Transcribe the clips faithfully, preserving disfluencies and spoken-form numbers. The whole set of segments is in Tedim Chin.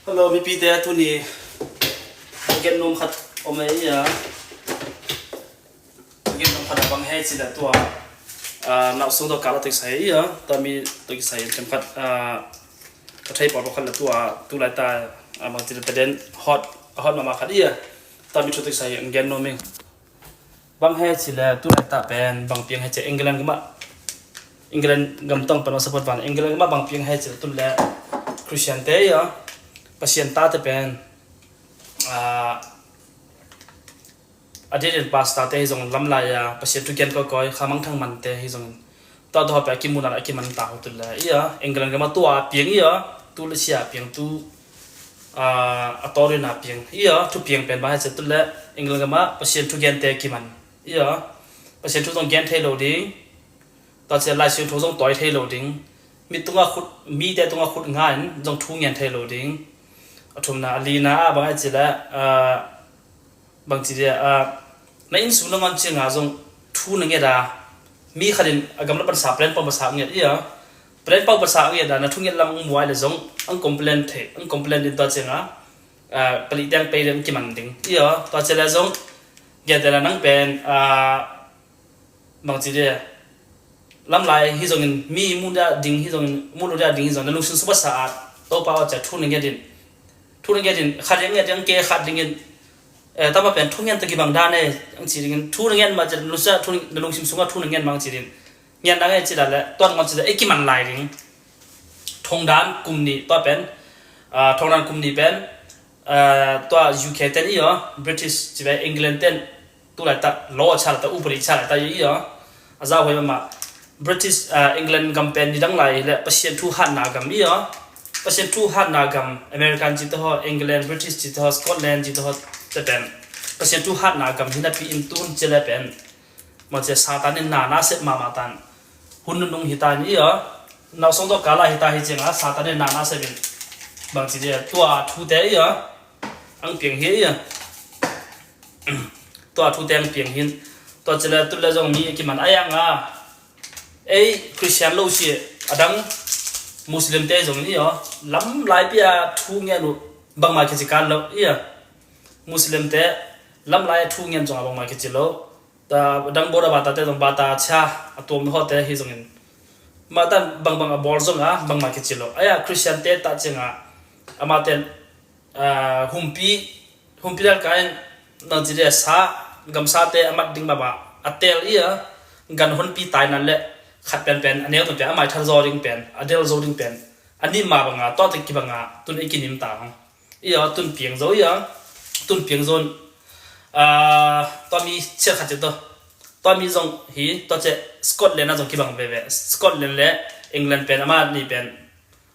Hello mipite, tuni a gen nuam khat om ei a. A gen nuam khat a bang hei cih leh tua, ah, nausung tawh kala tawh kisai ei a. Tua mi tawh kisai in khat, ah, ka thei pawl pakhat leh tua tu laita, ah, bang cih leh taden hot, a hot mahmah khat ei a. Tua mi thu tawh kisai in gen nuam ing. Bang hei cih leh tu laita pen bang piang hei cih leh England gamah, England gam tawng pen support van England gamah bang piang hei cih leh tu leh Christian te ei a, Pasian tate pen, ah, a diakin pastor te hi zong lamlai a Pasian thu gen kawikawi kha mangthang man te hi zong tua tawh pia kimu na a kiman ta ho tu leh ei a. England gamah tua piang ei a, tu leh sia piang tu, ah, a tawrin a piang ei a, thu piang pen bang hei cih leh tu leh England gamah Pasian thu gen te kiman ei a. Pasian thu zong gen thei lo ding, tua cih leh Lai Siangtho zong tawi thei lo ding, mi tungah khut, mite tungah khut nga in zong thu ngen thei lo ding. A thumna, a lina ah bang hei cih leh, ah, bang ci dia, ah, na inn sung na ngawn ciang a zong thu na nget a, mi khat in a gamla pansa plan pau pansa nget ei a, plan pau pansa nget a, na thu nget lam ang muai leh zong ang complain thei, ang complain ding tua ciang a, ah, palik tiang pei ding kiman ding ei a, tua cih leh zong gen te leh nang pen, ah, bang ci dia, lamlai hi zongin mi mu dia ding hi zongin, mu lo dia ding hi zongin na lungsim sung pasa a Topa aw cih thu na nget in, thu na nget in, khat ding nget ding ke khat dingin, eh, tapa pen thu ngen ta kibang dan e, ang ci dingin thu na ngen ma cih lungsa thu na lungsim sunga thu na ngen ma ang ci ding. Ngen na ngen ci dan leh tuan ngon ci dan ei kiman lai ding. Thongdan kum nih tua pen, ah, thongdan kum nih pen, ah, tua U K ten ei a, British ci ve England ten tu laita law a cha laita, upadi cha laita ei a. A zau hoi mama. British, ah, England gam pen nidang lai leh Pasian thu hatna gam ei a. Pasian thu hatna gam, American ci te ho, England, British ci te ho, Scotland ci te ho te pen Pasian thu hatna gam hi napi in tun ci leh pen, ma ci Satan in na na sep mahmah tan. Hun nunung hi ta in ei a. Nausung tawh kala hi ta hi ciang a Satan in na na sep in, bang ci dia, tua thu te ei a, ang piang hi ei a. Tua thu te ang piang hin. Tua cih leh tu leh zong mi a kiman a yang a. Ei Christian lo si a dang Muslim te zong in ei a, lamlai pia thu ngen uh bangmah kici kan lo ei a. Muslim te lamlai a thu ngen zong a bangmah kici lo. Tua dang Buddha bata te zong bata cha a tuam ho te hi zongin, matan bangbang a bawl zong a bangmah kici lo. Ei a Christian te ta ciang a, amah ten, ah, humpi, humpi lel ka in, nang ci dia sa, gamsa te a mat ding mama a tel ei a, gan honpi tai nan leh khat pen pen a neu pen pen a mai than zaw ding pen, a del zo ding pen a nim ma bang a, tua te kibang a tun ei kinim ta hong. Ei a, tun piang zo ei a, tun piang zo in, ah, tua mi ciah khat ci to. Tua mi zong hi, tua ciah Scotland a zong kibang veve. Scotland leh England pen, amah nih pen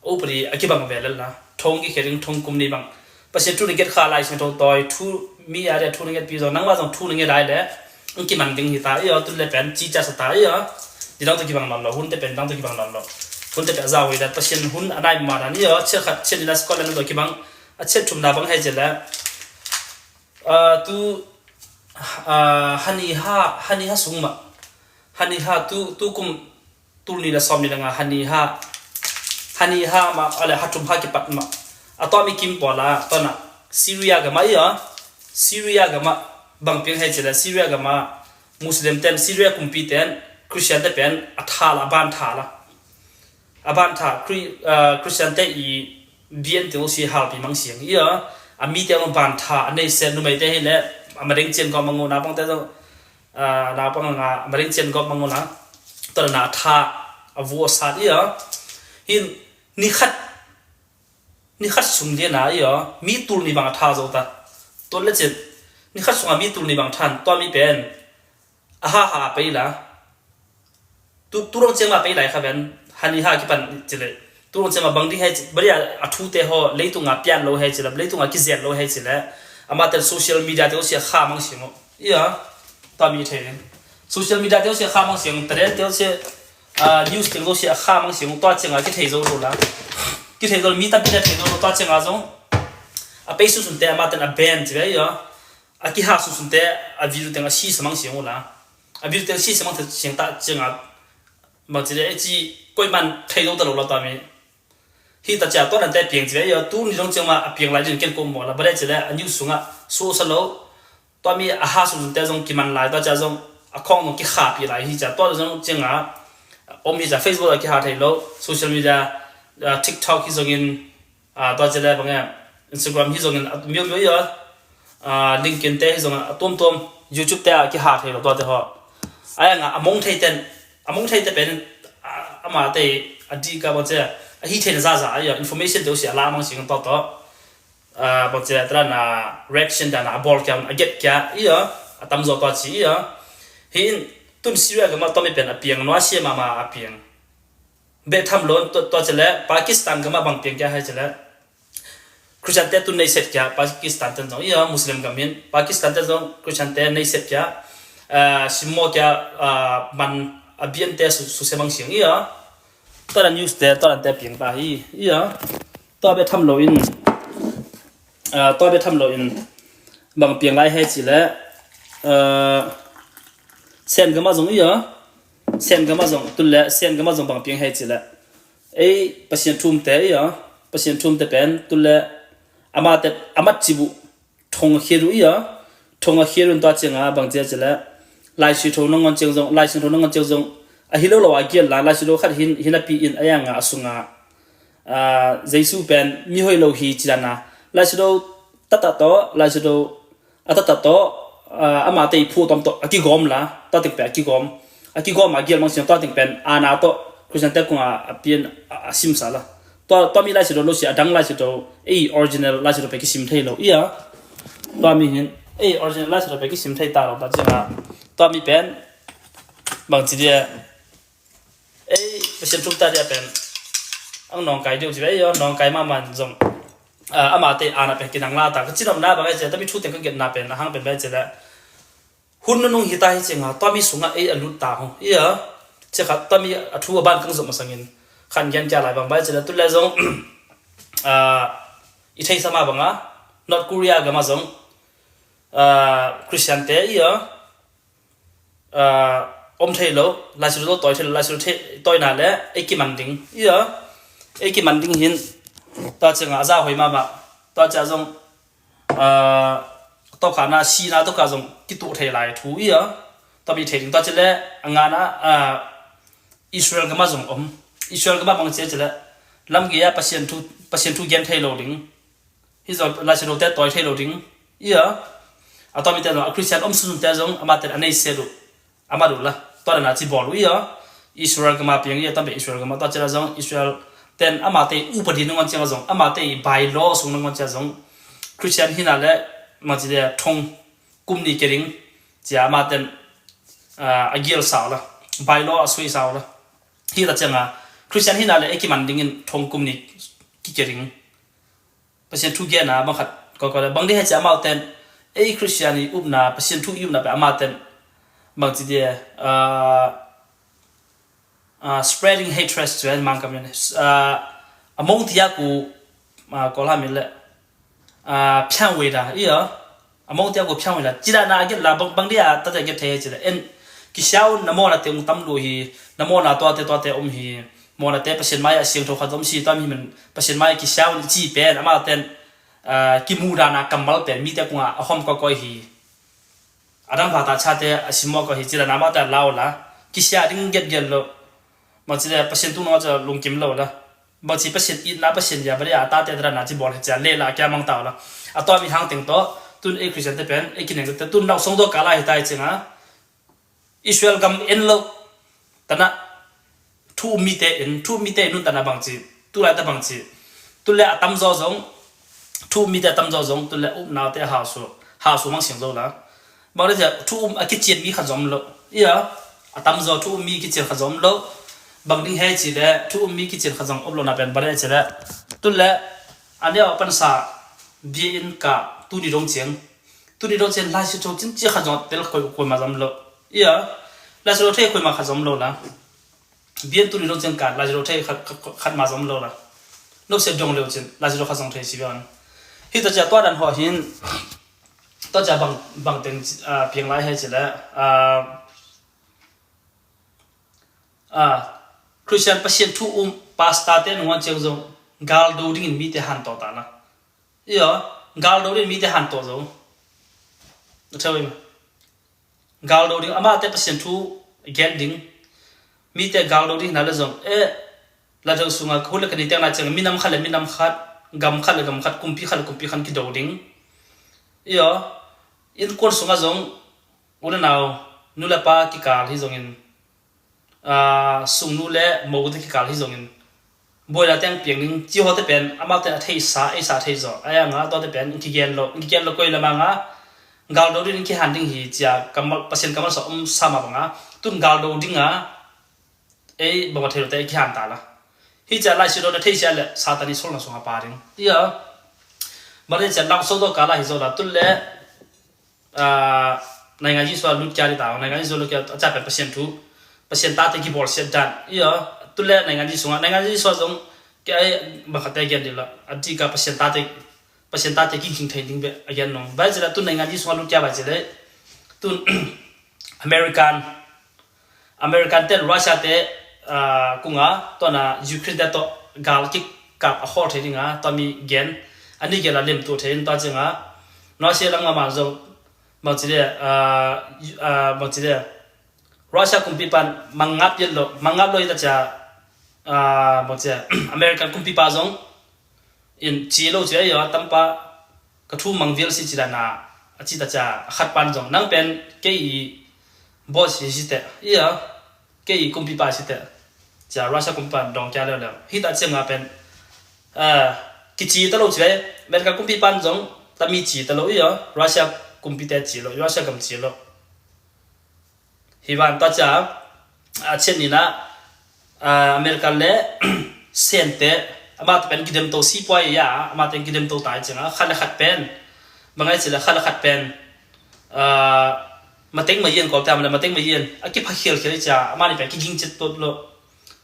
upadi a kibang ve lel na. Thong kikhia ding, thong kum nih bang. Pasian thu na nget kha, Lai Siangtho tawi, thu mi a dia thu na ngetpi zong, nangmah zong thu na nget lai leh ang kiman ding hi ta ei a, tu leh pen ci ca sa ta ei a. Di dang tawh kibang nawn lo, hun te pen dang tawh kibang nawn lo. Hun te pen a zau hi dan, Pasian hun a nai ma dan ei a, ciah khat, ciah nih na Scotland tawh kibang, a ciah thumna bang hei cih leh, ah, tu, ah, Hani Ha, Hani Ha sung mah. Hani Ha tu, tu kum tul nih leh sawm nih leh nga Hani Ha, Hani Ha mah, a leh Ha Tum Ha kipat mah. A tua mi kim pawl a, tua na Syria gam ah ei a, Syria gam ah bang piang hei cih leh Syria gam ah Muslim ten, Syria kumpi ten, Christian te pen a thal a, a ban thal a. A ban tha, Chri-, ah, Christian te i bian te usi halpi mang siang ei a. A mi te a ban tha, a nei se numei te hi leh a madeng cian gawp mang uh, naupang te zong, ah, naupang a nga madeng cian gawp mang uh na. Tua na tha, a vu a sat ei a. Hin ni khat, ni khat sung lian a ei a, mi tul nih bang a tha zo ta. Tua leh cin, ni khat sung a mi tul nih bang than, tua mi pen a ha ha pei la. Tu, tu dong ciang mah pei lai kha ven, Hani Ha kipan cih leh. Tu dong ciang mah bang ding hei cih, bang dia a thu te ho, leitung a pian lo hei cih leh, leitung a kizen lo hei cih leh. Amah ten social media te usi a kha mang siang uh. Ei a, tua mi thei ding. Social media te usi a kha mang siang, taden te usi, ah, news te usi a kha mang siang uh, tua ciang a kithei zo lo la. Kithei zo lo, mi tampi na thei zo lo, tua ciang a zong. A pei sunsun te amah ten a ban ci ve ei a. A kiha sunsun te a video teng a si sa mang siang uh la. A video teng si sa mang siang ta ciang a, bang ci leh ei ci koih man thei lo ta lo la ta mi. Hi ta cia tua nante piang ci ve io, tu ni dong ciang ma a piang lai din ken ko maw la, bade ci le a news sungah susa lo. Tua mi a ha sung te zong kiman lai, tua cia zong a khawng zong kikhapih lai hi cia, tua zong ciang a om hi cia, Facebook a kiha thei lo, social media, ah, TikTok hi zongin, ah, tua ci le bang e, Instagram hi zongin, ah, myo myo io, ah, LinkedIn te hi zongin, a tuamtuam YouTube te a kiha thei lo tua te ho. Ai nga a mong thei ten, a mong thei te pen, ah, ama te a di ka bang ci, a hi thei na zaza, ai information te usi a la mang sing to to. Ah, bang ci le tala na reaction dan a bawl kia, a get kia, io, a tamzaw tua ci io. Hi in tun Syria gama tua mi pen a piang, nua sia mama a piang. Beh tham lo in tua, tua ci le Pakistan gama bang piang kia hai ci le Christian te tun nei set kia, Pakistan ten zong io, Muslim gam in, Pakistan ten zong Christian te nei set kia, ah, simmo kia, ah, man a bian te su, su se bang siang io. Tua dan news te, tua dan te piang ta hi, io. Tua beh tham lo in, ah, tua beh tham lo in bang piang lai hai ci le, ah, Sen gama zong io. Sen gama zong, tun le Sen gama zong bang piang hai ci le, ei, Pasian thum te io. Pasian thum te pen, tun le ama te, amat ci bu thong a khiat uh io. Thong a khiat un tua ciang a bang ci a ci le, Lai Siangtho nangawn ciang zong, Lai Siangtho nangawn ciang zong a hi lo lo a gial la, Lai Siangtho khat hin, hin a pi in a yang a, a sung a, ah, Jesu pen mi hoi lo hi ci dan a, Lai Siangtho tata to, Lai Siangtho a tata to, ah, ama te i phu tom to a kigawm la, tua teng pen a kigawm, a kigawm a gial mang siang, tua teng pen a na to Christian te kung a, a pian a, a sim sa la. Tua, tua mi Lai Siangtho lo si a dang Lai Siangtho, ei, original Lai Siangtho pen kisim thei lo io. Tua mi hin, ei, original Lai Siangtho pen kisim thei ta lo ta ciang a, tua mi pen bang ci dia, ei, Pasian thum ta dia pen ang nawngkai diu ci ve io, nawngkai mama in zong, ah, ama te a na pen kinang la ta. Ka ci nopna bang e ci le, tua mi thu teng ka get na pen a hang pen bang e ci le, hun nunung hi ta hi ciang a, tua mi sung a ei a lut ta ho io. Ci kha tua mi a thu a ban kang zom a sangin khan gen kia lai bang bang e ci le, tun le zong, ah, i thei sa ma bang a North Korea gama zong, ah, Christian te io, ah, om thei lo, Lai Siangtho tawi thei lo, Lai Siangtho tawi na le ei kiman ding io. Ei kiman ding hin, tua ciang a za hoi mama, tua cia zong, ah, tua kha na si na tua kha zong kituh thei lai thu io. Tua mi thei ding, tua ci le a nga na, ah, Israel gama zong om. Israel gama bang ci a ci le, lam gei a Pasian thu, Pasian thu gen thei lo ding. Hi zong Lai Siangtho te tawi thei lo ding io. A tua mi te zong, a Christian om sun te zong ama ten a nei set uh, ama duh la, tua dan a ci bawl uh io. Israel gama piang io, tam pen Israel gama, tua ci le zong Israel ten ama te upadi nangawn ciang a zong, ama te i bylaw sung nangawn ciang a zong, Christian hi na le, ma ci dia, thong kum ni kia ding cia ama ten, ah, a gial sa uh la, bylaw a sui sa uh la. Hi ta ciang a Christian hi na le ei kiman ding in thong kum ni ki kia ding. Pasian thu gen a bang khat ko ko le, bang di hai ci amau ten, ei, Christian i upna, Pasian thu i upna pen amau ten bang ci dia, ah, ah, spreading hatred ci ve, Mangkam in, ah, a mong tia ku, ah, ko la mi le, ah, phiang wei da io. A mong tia ku phiang wei da, ci da na a get la, bang, bang dia ta tia get thei ci le, en, kisia un, na mawna te ung tam lu hi, na mawna tua te, tua te om hi. Mawna te Pasian mai a siangtho khat om si, tua mi hi men Pasian mai kisia un ci pen amau ten, ah, kimu da na kammal pen mi te kung a a hom ko ko hi. A dang pha ta cha te a sim maw ko hi ci la, na amau te a lau la, kisia ding get get lo. Bang ci le Pasian tung nangawn ciang lungkim lo la. Bang ci Pasian itna, Pasian ya bari a ta te dra na ci bawl hi cia le la kia mang tau la. A tua mi hang teng to, tun ei Christian te pen, ei kineng te tun nau song do ka la hi ta hi ciang a, Israel gam en lo, tana thu um mi te in, thu um mi te in nun tana bang ci, tu lai ta bang ci. Tu le a tam zaw zong, thu um mi te a tam zaw zong, tu le upna te hau su, hau su mang siang zo la. Bang le cia thu um a kician mi kha zom lo. Ia, a tam zaw thu um mi kician kha zom lo. Bang ding he ci le, thu um mi kician kha zom om lo na pen, bang le ci le. Tu le, a neu a pan sa, bia in ka, tu ni dong ciang. Tu ni dong ciang, lai si tho cin cia kha zom tel koi, koi ma zom lo. Ia, lai si tho thei koi ma kha zom lo la. Bian tu ni dong ciang ka, lai si tho thei khat, khat, khat ma zom lo la. No se dong leu cin, lai si tho kha zom thei si bian. Hi ta cia tua dan ho hin, tua cia bang, bang teng, ah, piang lai he ci le, ah, ah, Christian Pasian thu um, pastor te nungan ciang zong, Galdo dingin mite hantawh ta la. Iyo, galdo dingin mite hantawh zo. A theu in. Galdo ding, amate Pasian thu gen ding. Mite galdo ding hina le zong, eh, latheu sunga ka hun le ka ni teng na ciang, minam khat le minam khat, gam khat le gam khat, kumpi khat le kumpi khat kido ding. Iyo, innkuan sunga zong, u le nau, nu le pa kikal hi zongin, ah, sungnu le mote kikal hi zongin, buaina teng piang ding, ci hawte pen, amaute a theisa, eisa thei zaw. Ai anga, tuate pen, kigen lo, kigen lo koi lamanga, galdo ding kihan ding hi, cia, kamal, Pasian kamal sa, um, sama banga, tun galdo dinga, ei, bang thei lo te, kihan ta la. Hi cia lai si lo na theisia le, Satan i solna sunga pa ding. Ia. Mari cia, lang so do kala hi zo la, tun le, ah, naingan Jesu a lut kia di ta, naingan Jesu lut kia, a cia pen Pasian thu, Pasian tate kibawl siat dan. Ia, tu le naingan Jesu nga, naingan Jesu a zong, kia ai, bang khat te gen di la, a di ka Pasian tate, Pasian tate kiging thei ding be, a gen nong. Bai zila tu naingan Jesu nga lut kia bai zila, tu American, American te, Russia te, ah, kunga, tua na Ukraine te to gal kik kap a khol thei dinga, tua mi gen, ani gen la lem tu thei, tua cenga, Russia lang ma ma zong, bang ci dia, ah, ah, bang ci dia, Russia kumpi pan mangngap yet lo, mangngap lo ita cia, ah, bang cia, American kumpi pa zong, in ci lo cia yo, tampa, ka thu mangvial si ci dana, a ci ta cia, a khat pan zong, nang pen, kei i boss hi si te, ia, kei i kumpi pa si te, cia Russia kumpi pan dong kia leo leo. Hi ta cia nga pen, ah, kici ta lo cia, American kumpi pan zong, ta mi ci ta lo ia, Russia kumpi te ci lo, Russia gam ci lo. Hi van ta cia, a chen ni na, ah, American le, Sente, amate pen kidem to si puai ya, amate kidem to tai cenga, khat le khat pen, bangai ci le khat le khat pen, ah, mateng ma yen kol te am le mateng ma yen, a kipha khial khial cia, amani pen kiging cit tot lo,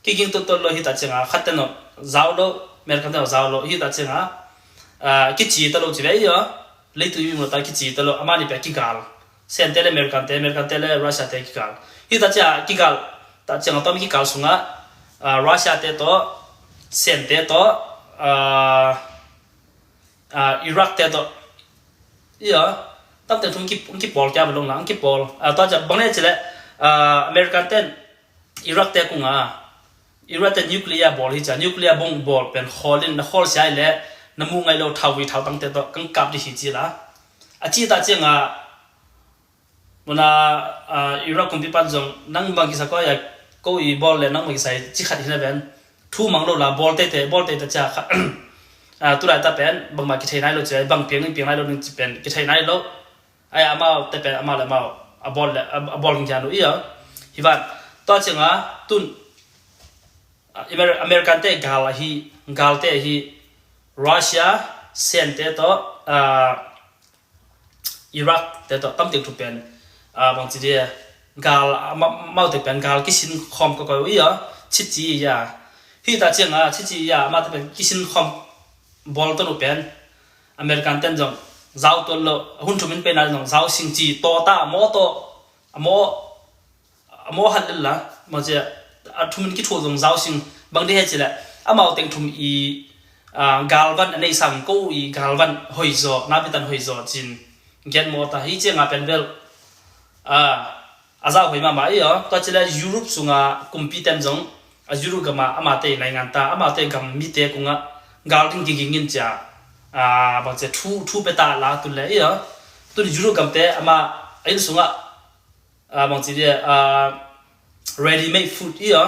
kiging tot tot lo hi ta cenga, khat te no, zau lo, American te no zau lo, hi ta cenga, ah, kici ta lo ci ve yo, leitu i mi mo ta kici ta lo, amani pen kigal. Sente le American te, American te le Russia te kigal. Hi ta cia kigal, ta cia nga to mi kigal sunga, ah, Russia te to, Sente to, ah, ah, Iraq te to. Ia, tam te thum ki, ki pol kia balong la, ki pol. Ah, ta cia bang ne ci le, ah, American ten, Iraq te kunga, Iraq te nuclear bol hi cia, nuclear bong bol pen kholin, na khol siai le, na mu ngai lo thau wi thau tang te to, kang kap di hi ci la. A ci ta cia nga, muna, ah, Iraq kumpi pan zong, nang bang kisa ko ya, ko i bol le, nang bang kisa i ci khat hi na ben. Thu mang lo la, bol te te, bol te te cia kha. Ah, tu lai ta pen, bang ma kithei nai lo cia, bang piang ning piang nai lo ning ci pen, kithei nai lo. Ai, amau te pen, amau le amau, a bol le, a, a bol ning cia lo ia. Hi van, tua cia nga, tun, ah, Amer-, American te gal hi, gal te hi, Russia, Sen te to, ah, Iraq te to tam tek thu pen, ah, bang ci dia, gal, ah, ma-, mau tek pen gal kisin khom ka koi ia, chichi ia. Hi ta cia nga, chichi ia, ma te pen kisin khom bol to nu pen, American ten zong, zau to lo, hun thumin pen a zong, zau sing ci, to ta, mo to, a mo, a mo hat lel la, ma cia, a thumin kithu zong zau sing, bang di he ci le, amau teng thum i, ah, galvan, a nei sang ko i galvan, hoi zo, na bitan hoi zo, cin, gen mo ta, hi cia nga pen bel, ah, a zau hoi ma ma ia, tua ci le Europe sunga kumpi ten zong, a Europe gama, amate naingan ta, amate gam mite kunga, gal ding giging in cia, ah, bang cia thu, thu pe ta la tun le ia, tun Europe gam te, ama, a inn sunga, ah, bang ci dia, ah, ready made food ia,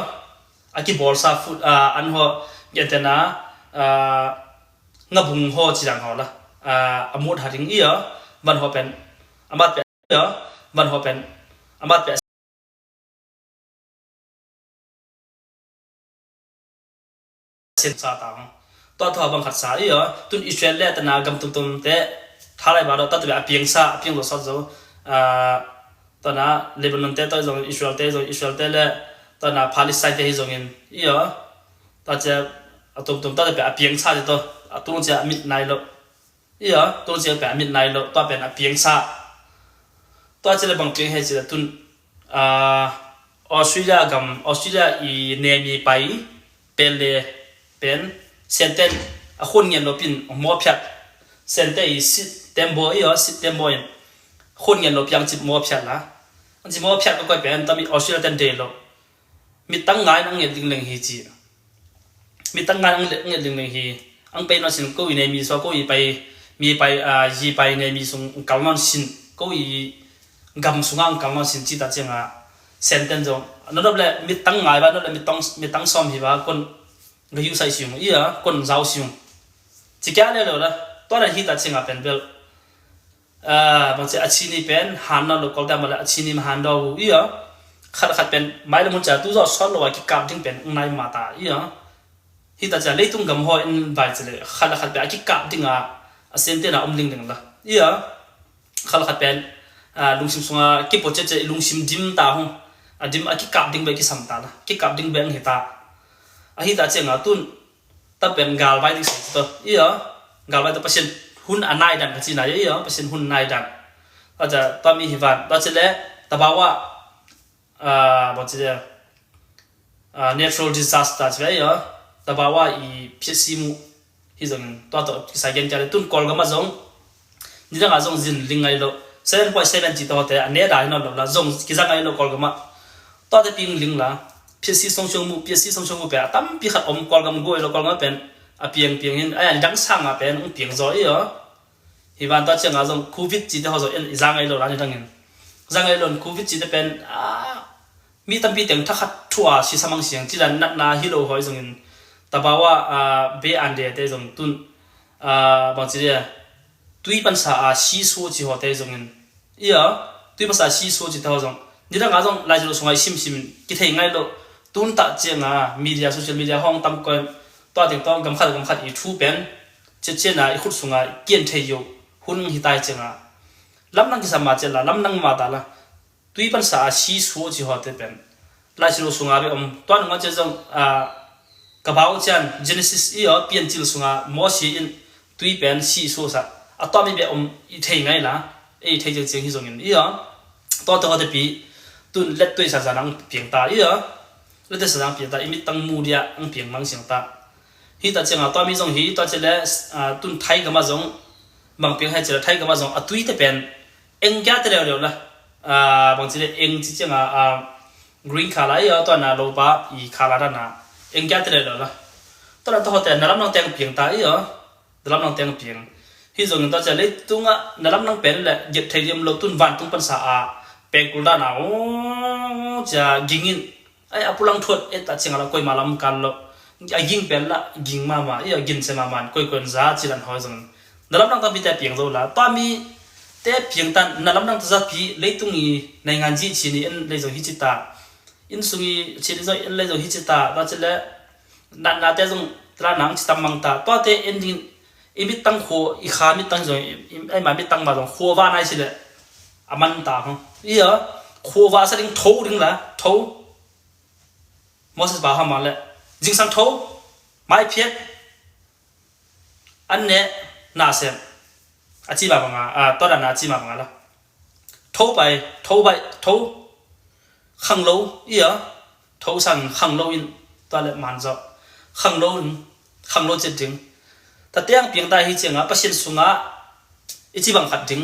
a kibolsa food, ah, an ho, gentena, ah, ngabung ho ci dang ho la, ah, a mut ha ding ia, van ho pen, amat pe ia, van ho pen, amat pe, sin sa ta hong. Tua thaw bang khat sa ia, tun Israel le tana gam tumtum te, thalai ba do, ta tu a piang sa, a piang do sa zo, ah, tana Lebanon te to zong, Israel te zong, Israel te le, tana Palestine te hi zongin, ia, ta cia, a tumtum ta tu a piang sa te to, a tung cia a mit nai lo. Ia, tua cia pen a mit nai lo, tua pen a piang sa. Tua cia le bang piang he cia le tun, ah, Australia gam, Australia i nemi pai, pen le, pen, Sente in a khun ngen lo pin mawphiat. Sente i sit tembaw i aw, sit tembaw in khun ngen lo piang cip mawphiat la. An ci mawphiat ka koi pen tami Australia ten dei lo. Mittang ngai nang nget lingleng hi ci. Mittang ngai nang nget lingleng hi. Ang pei no sin ko i nei mi so ko i pai mi pai a yi pai nei mi sung kal non sin ko i gam sunga ang kal non sin ci ta cianga. Sente in zong nodop le mittang ngai ba nodop le mittang mittang som hi ba kon ga yu sai siung ia kon zau siung. Ci kia le lo la. Tua le hi ta cianga pen bel. Bangci a chini pen han na lo kol dam la a chini ma han do u ia. Khat khat pen mai le mun cha tu zo son lo a ki kap ding pen ngai ma ta ia. Hi ta cha leitung gam ho in bai ci le khat khat pen a ki kap ding a a sente na om ling ling la ia. Khat khat pen lungsim sunga ki po che che lungsim dim ta hong a dim a ki kap ding be ki sam ta la ki kap ding be ang hi ta. A hi ta cianga tun ta pen galvai ding sai to ia. Galvai to Pasian hun a nai dan ka ci na ia Pasian hun nai dan. Aja tami hi van ta ci le tabawa bangci le natural disaster ci ve ia. Tabawa i phiat si mu hi zongin tua to kisai gen kia le tun kol gama zong. Ni danga zong zin ling ngai lo seven point seven ci to te a ne da hi no lo la zong kiza ngai lo kol gama. Tua te ping ling la. Phiat si song song mu phiat si song song mu pe a tampi khat om kol gam guai lo kol gama pen a piang piang hin a yan dang sanga pen ong piang zo ia. Hi van ta cianga zong covid ci te ho zong en i za ngai lo la ni dangin. Za ngai lo covid ci te pen a mi tampi teng thakhat thua si samang siang ci dan natna hi lo hoi zongin. Tabawa a be an de te zong tun a bangci dia tui pansa a si su ci ho te zongin. Ia tui pansa a si su ci te ho zong ni danga zong lai lo sungai sim sim ki thei ngai lo. Tun ta cianga media social media hong tam koin tua teng to gam khat gam khat i thu pen. Cetcena i khut sunga kian thei yo hun hi tai cianga. Lamnang kisam ma cian la lamnang ma ta la. Tui pansa a si su ci ho te pen. Lai si lo sunga be om tua nunga cian zong a ka bau cian Genesis i aw pian cil sunga Mosi in tui pen si su sa a tua mi be om i thei ngai la. Ei thei ciang ciang hi zongin i aw tua te ho te pi tun let tui sa sa nang piang ta i aw. Let tui sa nang piang ta i mit tang mu dia ang piang mang siang ta. Hi ta cianga tua mi zong hi tua ci le tun thai gama zong bang piang hai ci le thai gama zong a tui te pen eng kia te leu leu la. Bang ci le eng ci cianga green color i aw tua na lo pa i color dana eng kia te leu leu la. Tua na to ho te na lam nang teng piang ta i aw. Na lam nang teng piang hi zongin tua ci le tunga na lam nang pen le get thei diam lo tun van tung pansa a pengkul dana o cia gingin. Ai a pulang thuat et a ciang a la koima lam kan lo. A ging pen la ging mama i a gin se mama in koikoi in za ci lan hoi zong. Na lamdang tampi te piang zo la tua mi te piang tan na lamdang ta za pi leitung i naingan zi ci ni en lei zong hi ci ta. Inn sung i ci ni zong en lei zong hi ci ta tua ci le natna te zong tla nang ci tam mang ta tua te en ding. I mit tang khua i kha mit tang zong ai ma mit tang ma zong khua va nai ci le. A man ta hong ia khua va sa ding tho ding la tho. Moses ba hama le zingsang tho mai phiat an ne na sem a ci ma banga a tua dan a ci ma banga la tho bai tho bai tho khang lo ia tho sang khang lo in tua le man zo khang lo in khang lo chet ding ta tiang piang ta hi chianga Pasian sunga i ci bang khat ding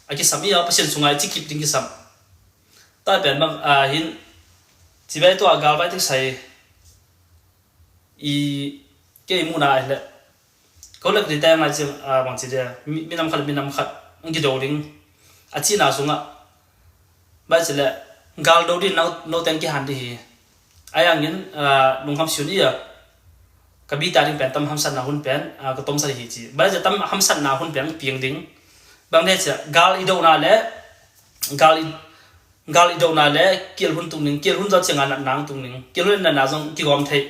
a kisam ia Pasian sunga i ci kip ding kisam. Tua pen bang a hin ci bai tua gal bai tik sai i kei muna a hi le ko lek di teng lai cing a bang ci dia minam khat minam khat ang ki do ding a ci na sunga bai ci le gal do din no teng ki han di hi. A yang in lungham siun ia ka bi ta ding pen tam hamsatna hun pen ka tomsa di hi ci bai ci tam hamsatna hun pen piang ding. Bang de ci gal i do na le gal i gal i do na le kial hun tung ning kial hun zo cianga natna ang tung ning kial hun natna zong kigawm thei.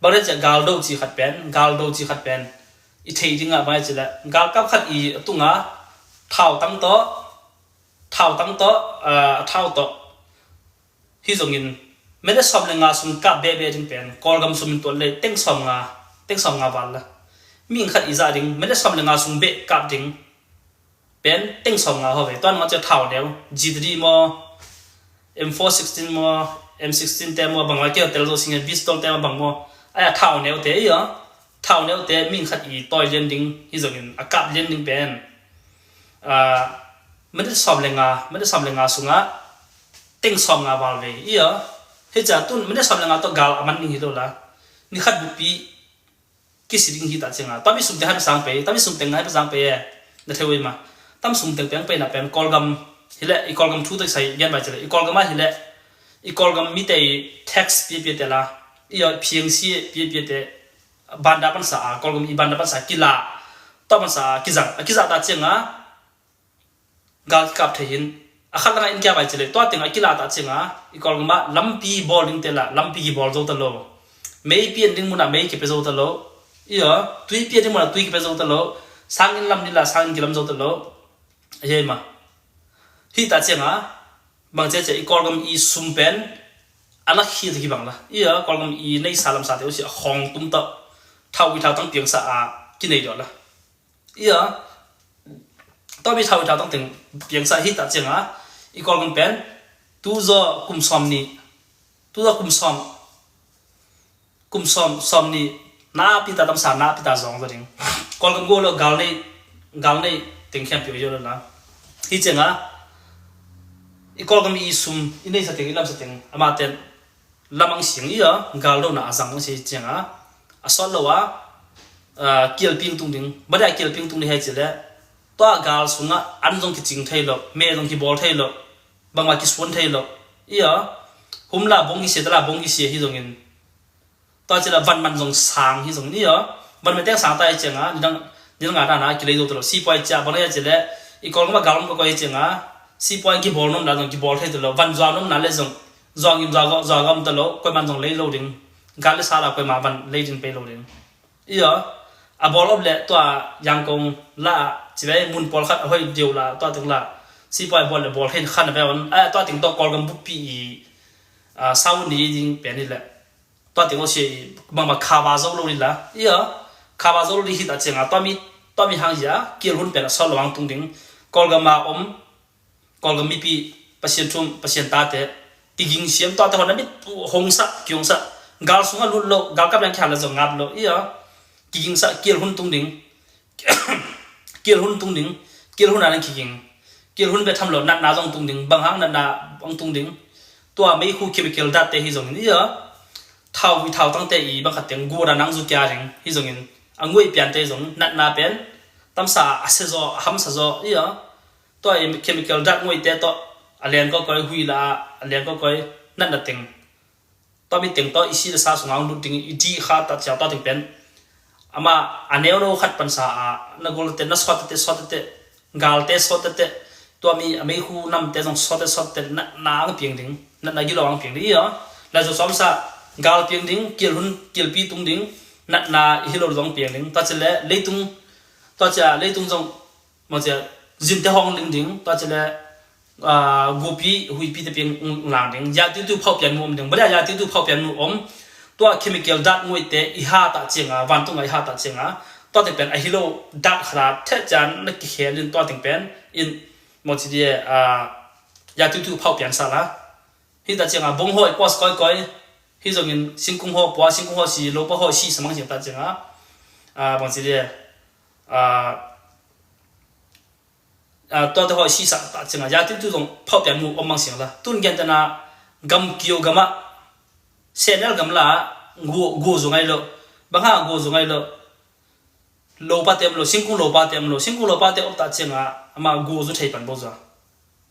Bang le cia gal do ci khat pen gal do ci khat pen i thei dingah bang ci le gal kap khat i tunga thau tang tawh thau tang tawh a thau tawh hi zongin mene som le nga sung kap bebe ding pen kawlgam sum in tuan le teng som nga teng som nga val la mi khat i za ding mene som le nga sung be kap ding. Pen teng som nga ho ve tuan nga cia thau neu G three maw M four sixteen maw M sixteen te maw bang nga kia tel zo singe pistol te maw bang maw aya thau neu te ia thau neute ming khat i tawi lian ding hi zongin a kap lian ding pen, ah, minute sawm le nga, minute sawm le nga sungah teng sawm nga val vei. Ia, hi cia tun minute sawm le nga tawh gal a man ding hi lo la. Ni khat buppi kisi ding hi ta cianga, tam i sum teng hai pasang pei, tam i sum teng hai pasang pei e. Na thei uh ei ma. Tam sum teng peng pei na pen Kawlgam hileh, i Kawlgam thu tawh kisai gen bai cileh, i Kawlgam ah hileh, i Kawlgam mite i tax piapia te la, i phiangsi piapia te, banda pansa a, Kawlgam i banda pansa kila, tua pansa a kizang, a kizah ta cianga gal kikap thei hin. A khat langa in kia bai cileh, tua teng a kila ta cianga i Kawlgam ah lampi bawl ding te la, lampi kibawl zo ta lo. Mei pian ding munah mei kipe zo ta lo. Ia, tui pian ding munah tui kipe zo ta lo. Sangin lam ni la, sangin kilam zo ta lo. A hi ei ma. Hi ta cianga bang cia cia i Kawlgam i sum pen a lak hi ta kibang la. Ia, Kawlgam i neisa lamsa te uh si a khawng tum ta, thau i thau tang piangsa a kinei dawh la. Ia, tua mi thau i thau tang teng piangsa hi ta cianga i Kawlgam pen tu zaw kum sawm ni, tu zaw kum sawm, kum sawm, sawm ni na pita tamsa na pita zong zaw ding. Kawlgam go lo gal nei, gal nei teng khiam piu yo lo na. Hi cianga i Kawlgam i sum i neisa teng, i lamsa teng, ama ten lamang siang ia, gal dona a zang si cianga a sawt lo a, ah, kialping tung ding. Badia kialping tung ding hai cileh, tua gal sungah an zong kicing thei lo, me zong kibawl thei lo, bangma kisuan thei lo. Ia, humla bong kisia tala bong kisia hi zongin, tua cileh vanman zong sang hi zongin ia, vanman teng sang ta hi cianga nidang, nidang a dana kilei zo ta lo. Sipuai cia bang na ia cileh i Kawlgam ah gal om ka koi hi cianga, sipuai kibawl nomna zong kibawl thei ta lo. Van zuau nomna le zong zuau ngim zuau gawh zuau gawh om ta lo. Koiman zong lei lo ding. Gal le sala koima van lei ding pei lo ding. Ia, a bawl om le tua Yangkong la a, ci vei mun pawl khat a hoi deu la, tua teng la sipuai bawl le bawl hen khan a vei on. A, tua teng tua Kawlgam buppi i, ah, sau ni ding pen ni le. Tua teng aw sia i bangma khava zo lo ni la. Ia, khava zo lo ni hi ta cianga tua mi, tua mi hang ia kial hun pen a sawt lo ang tung ding. Kawlgam a om Kawlgam mipi, Pasian thum, Pasian tate, kiging siam, tuate hon a mit hongsa, kihongsa. Gal sunga lut lo, gal kap yang kihal la zong ngap lo. Ia, kigingsa, kial hun tung ding. Kial hun tung ding. Kial hun a nang kiging. Kial hun be tham lo, natna zong tung ding. Bang hang natna ang tung ding. Tua meikhu chemical dat te hi zongin ia, thau i thau tangte i bang khat teng gura nang zu kia ding hi zongin, a nguai piante zong natna pen tamsa a se zaw, a hamsa zaw ia. Tua i chemical dat nguaite tawh a leng kawkoi, hui la a leng kawkoi, natna teng, tua mi teng tawh i si le sa sunga hong lut ding i dih kha ta cia tua teng pen. Ama a neu lo khat pansa a na gol tete, na sawt tete, sawt tete, galte sawt tete, tua mi a meikhu namte zong sawt tete, sawt tete, natna ang piang ding, natna gilo ang piang ding ia. Lai zo sawmsa gal piang ding, kial hun, kialpi tung ding, natna i hi lo zong piang ding. Tua cileh leitung, tua cia leitung zong Mawh cia, zinte hong ling ding, tua cileh, ah, gupi, huipi te piang lang ding, ya tiutiu phauh pian mu om ding, badia ya tiutiu phauh pian mu om, tua chemical dat nguaite i ha ta cianga, vantunga i ha ta cianga, tua teng pen a hi lo dat khara, theh cian na kikhel in tua teng pen, in, mawh ci dia, ah, ya tiutiu phauh pian sa la. Hi ta cianga, bong hawi puas kawikawi, hi zongin singkung haw pua, singkung haw si, lopa haw si, samang ciang ta cianga, ah, bang ci dia, ah, ah, tuate hawi sisa ta cianga, ya tiutiu zong phauh pian mu om mang siang la. Tun gen tana gam kio gama, senel gam la, gu, gu zung ai lo. Bang ha gu zung ai lo. Lopa te om lo, singkung lopa te om lo, singkung lopa te om ta cianga, ama gu zu thei pan bo zua.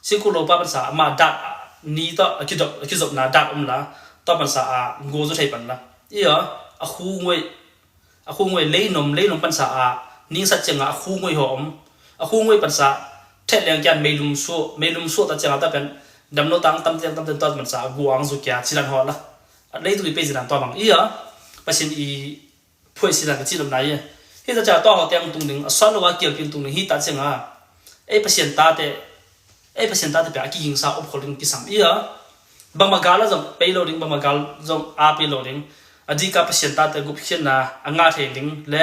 Singkung lopa pansa, ama dat, ni to, a kidop, a kizopna dat om la, to pansa a gu zu thei pan la. Ia, a khu ngoi, a khu ngoi leinom, leinom pansa a, ningsat cianga a khu ngoi ho om. A khu ngoi pansa, thet leng kian meilum suo, meilum suo ta cianga ta pen, damno tang tam tiang tam tiang to pansa a gu ang zu kia, cilan ho la. A leitung i pe cilan to bang. Ia, pasin i phuai cilan ka cilan na ia. Hi ta cianga to ho tiang tung ding, a suan lo a kial pin tung ding, hi ta cianga. Ei Pasian tate, ei Pasian tate pia a kigingsa op khol ding kisam ia. Bangma gal a zong pei lo ding, bangma gal zong a pei lo ding. A dika Pasian tate gupkhiatna a ngah thei ding le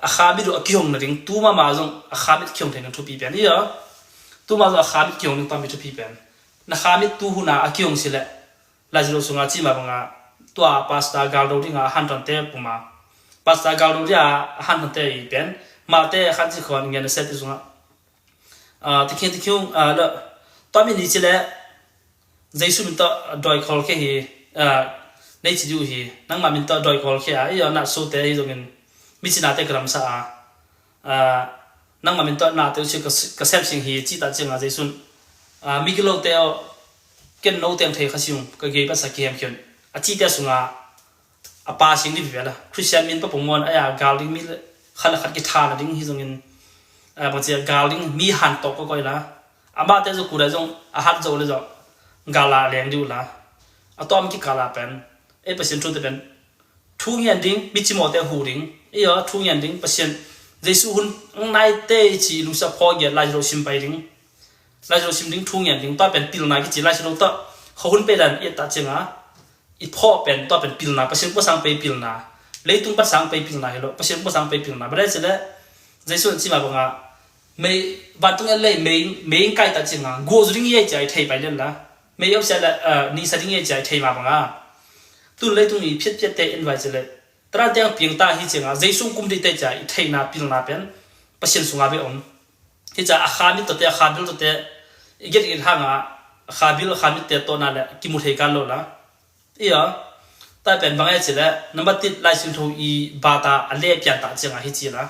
a khamit uh a kihong na ding, tu mama zong a khamit kihong thei ding thupi pian ia. Tu mama zong a khamit kihong ding pami thupi pian. Na khamit tu huna a kihong si le. Lai zilo sunga cima banga tua pasta gal do dinga a hantonte puma. Pastor gal lo dia a han hante i pen mate khan ci khon ngen a se ti zunga. Ah, tikhin tikhin ah, lo tua min i ci le Jesu min tawh dawi khol khe hi. Ah, nei ci diu hi. Nangma min tawh dawi khol khe a i na so te hi zongin mi ci nate ka lamsa a. Ah, nangma min tawh nate u ci ka sem sing hi ci ta cianga Jesu ah, mi gilo te aw ken no teng thei kha siung ka gei pasa kihem khion a ci te sunga a pa sing ni vela Christian min pa pung mon aya gal ding mi khat la khat ki thana ding hi zongin a bang cia gal ding mi han tok ko koi la ama te zo ku da zong a hat zo le zo gal la leng diu la a tom ki kala pen e pasin thu te pen thu ngian ding mi ci mo te hu ding i a thu ngian ding pasin Jesu hun ngai te ci lu sa pho ge lai lo sim pai ding lai lo sim ding thu ngian ding ta pen pil na ki ci lai lo ta kho hun pe dan e ta chenga i pho pen tua pen pilna pasin pasang pe pilna leitung pasang pe pilna helo pasin pasang pe pilna bada sele Jesu an sima banga mei vantung en lei mei mei kai ta chinga go zu ding ye chai thei pai len la mei yau sele ni sa ding ye chai thei ma banga tun leitung i phiat phiat te invite sele tara tiang piang ta hi chinga Jesu kum di te chai theina pilna pen pasin sunga be om hi cha a kha mit to te a kha bil to te i get i hanga a kha bil a kha mit te to na le kimu thei kan lo la Ia, tai pen bang e ci le number tit Lai Siangtho i bata a le pian ta cianga hi ci la.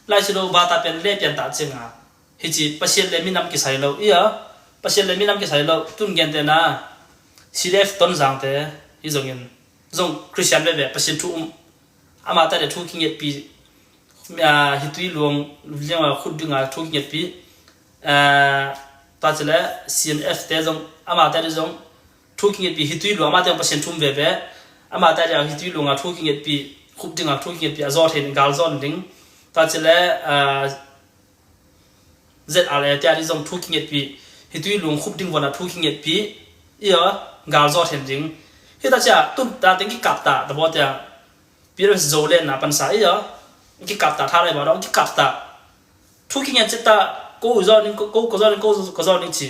Lai Siangtho bata pen le pian ta cianga hi ci Pasian le minam kisai lo. Ia, Pasian le minam kisai lo tun gen te na C D F Tonzang te hi zongin zong Christian veve Pasian thu um ama ta le thu kingetpi Hitui luang lianga khut dinga thu kingetpi ta cile C N F te zong ama ta di zong thu kingetpi hitui luang ama te zong Pasian thum veve ama ta dia hitui luanga thu kingetpi khut dinga thu kingetpi a zaw thein gal zaw ding ta cile Z R A te a di zong thu kingetpi hitui luang khut ding vona thu kingetpi ia gal zaw thein ding hita cia tun ta teng kikap ta ta baw tia Pian zo le na pansa i a kikap ta tha lai ba dong kikap ta thu kingian chet ta ko zo ning ko ko zo ning ko ko zo ning ci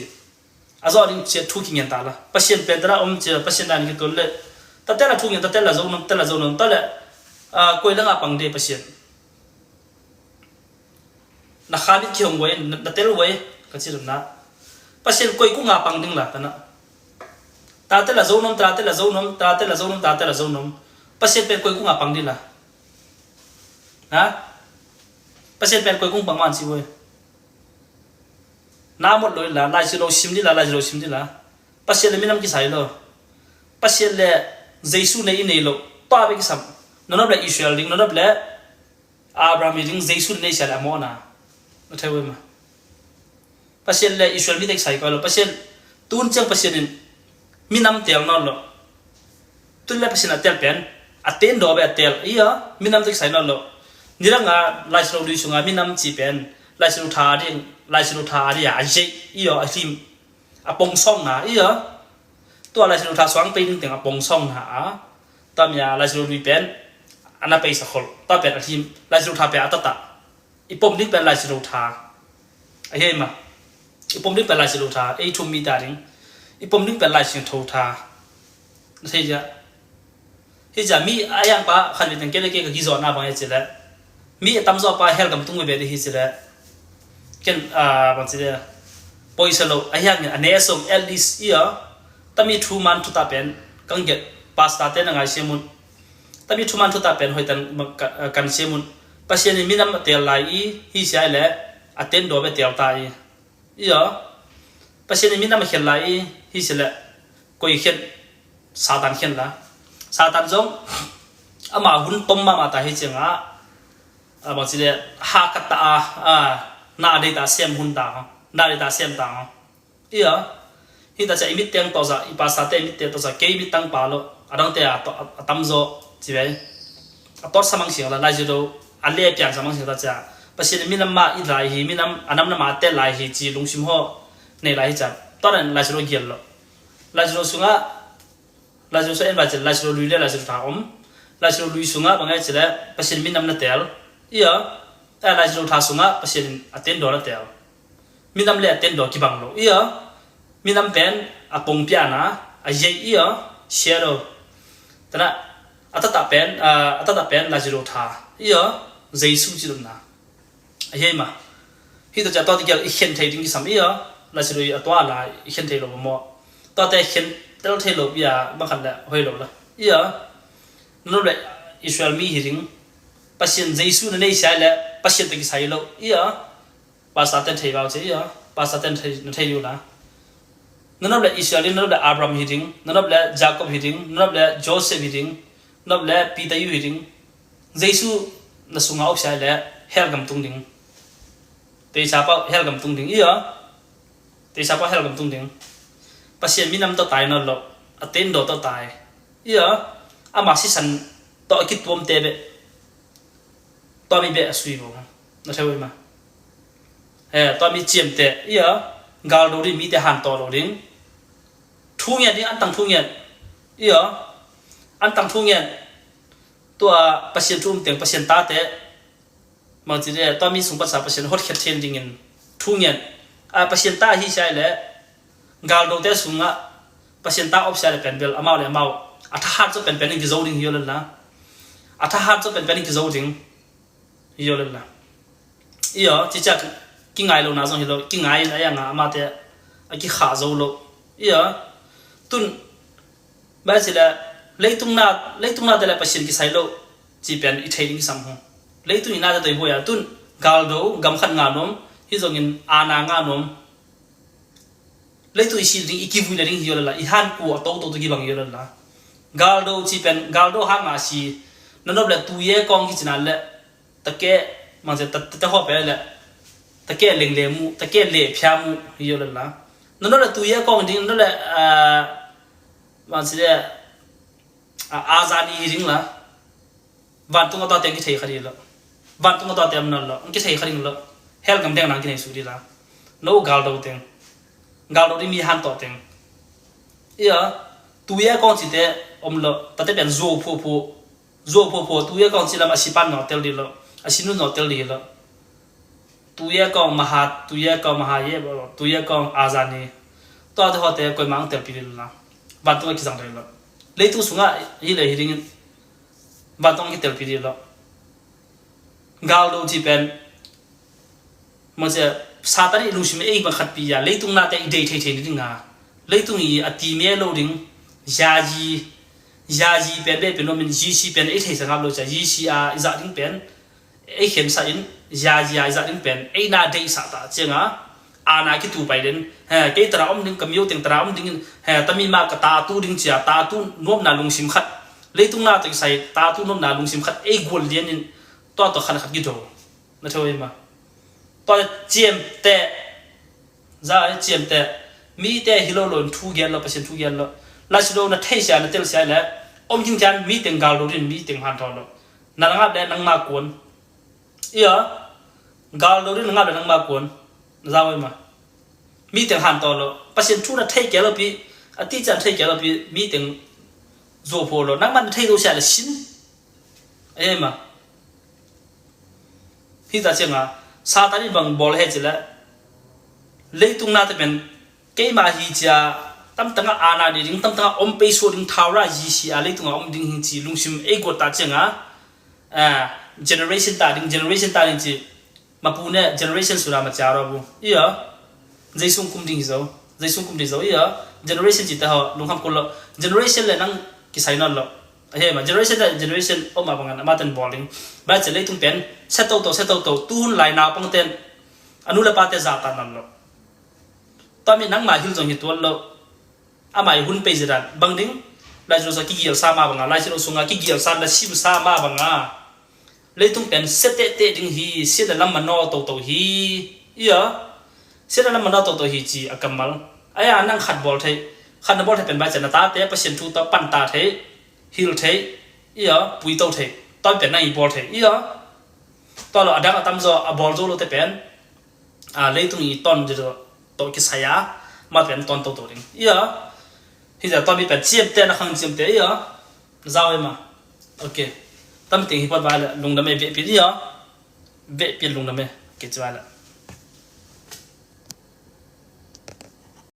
a zo ning ci thu kingian ta la Pasian pen ta om ci Pasian dan ki tol le ta te la thu ngian ta te la zo nom te la zo nom ta le koi la nga pang de Pasian Na kha mit ki hong wai na tel wai ka ci na Pasian koi ku nga pang ding la ta na ta te la zo nom ta te la zo nom ta te la zo nom ta te la zo nom Pasian pen koi ku nga pang ding la ha Pasian pen koi ku pang man si wai na mot lo la lai si lo sim di la lai si lo sim di la Pasian le minam ki sai lo Pasian le Jesu nei i nei lo pa be ki sam nonop le Israel ding nonop le Abraham i ding Jesu nei sia le a mawhna na thei uh ma Pasian le Israel mi tek sai ko lo Pasian tun ciang Pasian in minam tel nawn lo tun le Pasian a tel pen a ten daw be a tel ia minam tek sai nawn lo niranga laisilo lui sunga minam ci pen laisilo tha ding laisilo tha a dia a jei ia a hlim a pong sawngna ia tua laisilo tha suang pei ding teng a pong sawngna a tamia laisilo lui pen a na peisa khol ta pen a him laisilo tha pen a tata i pom ding pen laisilo tha a hei ma i pom ding pen laisilo tha ei thum mi ta ding i pom ding pen laisilo tha na thei ja hi ja mi a yang pa khan mi teng kele ke ka gizawhna bang e cile mi a tamzaw pa hel gam tung ve hi cile ken bang cile poisa lo a hiangin a ne song at least ia tami thu man thu ta pen kang get pasta te na ngai siamun tami thuman thuta pen hoitan kan siamun Pasian in minam a tel lai i hi sia le a ten daw be tel ta i ia Pasian in minam a khel lai i hi sia le koi khen Satan khen la Satan zong ama hun tom mama ta hi cianga a bang si le ha kat ta a na dei ta sem hun ta na dei ta sem ta Ia hita cia i mit teng tawza i pasta te i mit teng tawza kei mit tang pa lo adang te a tamzaw ci vei a tawt samang siang la laiziro a le pian samang siang ta cia Pasian minam ma i lai hi minam a nam nama te lai hi ci lungsim ho nei lai hi cia tawt an laiziro gial lo laiziro sunga Laiziro sa en vai cile laiziro lui le laiziro tha om laiziro lui sunga bangai cile Pasian minam na tel ia laiziro tha sunga Pasian a ten daw na tel minam le a ten daw kibang lo ia minam pen a pongpiana a yei ia shadow tana A taktak pen, a taktak pen Lazaro tha. Ih aw, Jesu ci lotna. A hi ei mah. Hih tawh ciah tua tegel i khen thei ding kisam ih aw. Lazaro i a tua la i khen thei lo maw. Tuate khen tel thei lo bia bang khat le hoih lo la. Ih aw. Na nop le Israel mi hi ding. Pasian Jesu na nei sia le Pasian tawh kisai lo. Ih aw. Pastor ten thei bau ci ih aw. Pastor ten thei, na thei ding uh la. Na nop le Israel ding, na nop le Abraham hi ding, na nop le Jacob hi ding, na nop le Joseph hi ding, na nop le Peter yu hi ding. Jesu na sungah om sia le hell gam tung ding. Teisa pau hell gam tung ding ih aw. Teisa pau hell gam tung ding. Pasian minam tawh tai nawn lo. A tendaw tawh tai. Ih aw. Ama sisan tawh a kituamte beh. Tua mi beh a sui bo. Na thei uh ei mah. Tua mi ciamteh ih aw. Galdo ding, mite hantawh lo ding. Thu ngen ding, antang thu ngen. Ih aw. Antang thu ngen. Tua Pasian thu um teng, Pasian tate. Bangci le tua mi sung pansa Pasian hotkhiat theih dingin thu ngen. A Pasian ta hi sia le galdote sungah Pasian ta om sia le pen bel amau le amau a thahat zaw penpen in kizo ding hi aw lel la. A thahat zaw penpen in kizo ding hi aw lel la. Ih aw, cicia kingai lo na zong hi lo, kingai in a ianga amate a kikhah zo lo. Ih aw. Tun Bang ci le leitung na, leitung nate le Pasian kisai lo ci pen i thei ding kisam hong. Leitung i nate tawh i buai a tun galdo gam khat ngah nuam, hi zongin aana ngah nuam. Leitung i si ding, i kivui le ding hi aw lel la, i han kua toto tu kibang hi aw lel la. Galdo ci pen, galdo hanga si, na nop le tuye kong kici na le, take, mang ci ta, ta, ta ho pe le, take leng le mu, take le phia mu hi aw lel la. Na nop le tuye kong ding, na nop le, ah, mang ci le, a, azani hi ding la. Vantung a tua teng kithei kha ding lo. Vantung a tua teng nawn lo. Ang kithei kha ding lo. Hell gam deng nang kinei su ding la. No galdo teng. Galdo ding mi hantawh teng. Ih aw. Tuye kong cite om lo. Tate pen zuau phuaphu. Zuau phuaphu. Tuye kong ci lam a si pan nawtel ding lo. A si nu nawtel ding lo. Tuye kong mahat, tuye kong mahat ye, tuye kong azani. Tua te hote koimah ang telpi ding lo. Vantung a kizang ding lo. Leitung sungah hi le hi dingin vantung a kitelpi ding lo. Galdo ci pen. Mawh cia Satan i lungsim ei bang khat pi ya, leitung nate i dei thei thei ni ding a. Leitung i a ti me lo ding. Yayi, yayi pen dei pen lo min, yisi pen ei thei sa ngap lo cia, yisi a i zah ding pen. Ei khensah in, yayi a i zah ding pen, ei na deihsah ta cianga, a na kitu pai den, he, kei tara om ding, ka mio teng tara om ding in, he, tami mah ka ta tu ding cia, ta tu nuamna lungsim khat, leitung na tawh kisai, ta tu nuamna lungsim khat, ei gual lian in, tua tawh khan khat kido. Na theu ei ma. Tua ciamteh, za ei ciamteh, mite hi lo lo in thu gen lo, Pasian thu gen lo. Laisi lo na thei sia, na tel sia le, om ding cian, mi teng gal lo din, mi teng han thaw lo. Na ngap le nangma kuan. Ia, gal do rin ngap le nangma kuan. Na zau ei ma. Mi teng han taw lo. Pasian thu na thei kei lo pi, a ti cian thei kei lo pi, mi teng zo pho lo. Nangma na thei zo sia le sin. Ei ma. Hi ta cianga, Satan in bang bawl he ci le. Leitung na te pen, keima hi cia, tamtanga ana ding, tamtanga om pei suak ding thau ra yi si a, leitunga om ding hi ci, lungsim ei guat ta cianga, a, generation ta ding, generation ta ding ci, mapu ne, generation sura ma cia ro bu. Ia, Jesu kum ding hi zo, Jesu kum ding zo, ia, generation ci ta ho, lungkham kul lo, generation le nang kisai nawn lo. A hi ma, generation le generation om a bangan, ama ten bawl ding. Ba cia leitung pen, sia to to, sia to to, tu hun lai nau pang ten, a nu le pa te za ta nawn lo. Tua mi nangma hil zong hi tuan lo. Ama i hun pei zidan. Bang ding, Laisiangtho sungah kigial sa ma banga, Laisiangtho sungah kigial sa, na sim sa ma banga. Leitung pen sia tehteh ding hi, sia na lam manaw toto hi. Ia, sia na lam manaw toto hi ci a kammal. Aia nang khat bawl thei, khat na bawl thei pen bai cia na tate, Pasian thu tawh pan ta thei, hil thei, ia, pui to thei. Tua pen nang i bawl thei, ia. Tua lo a dang a tam zaw, a bawl zo lo te pen. A, leitung i ton ding tawh kisai a, ma pen ton toto ding. Ia, hi za tua mi pen ciamteh na khang ciamteh ia, zau ei ma. Ok. Tam ting hi pot vai le, lungdam e, vehpin ia. Vehpin lungdam e. Ok, ci vai le.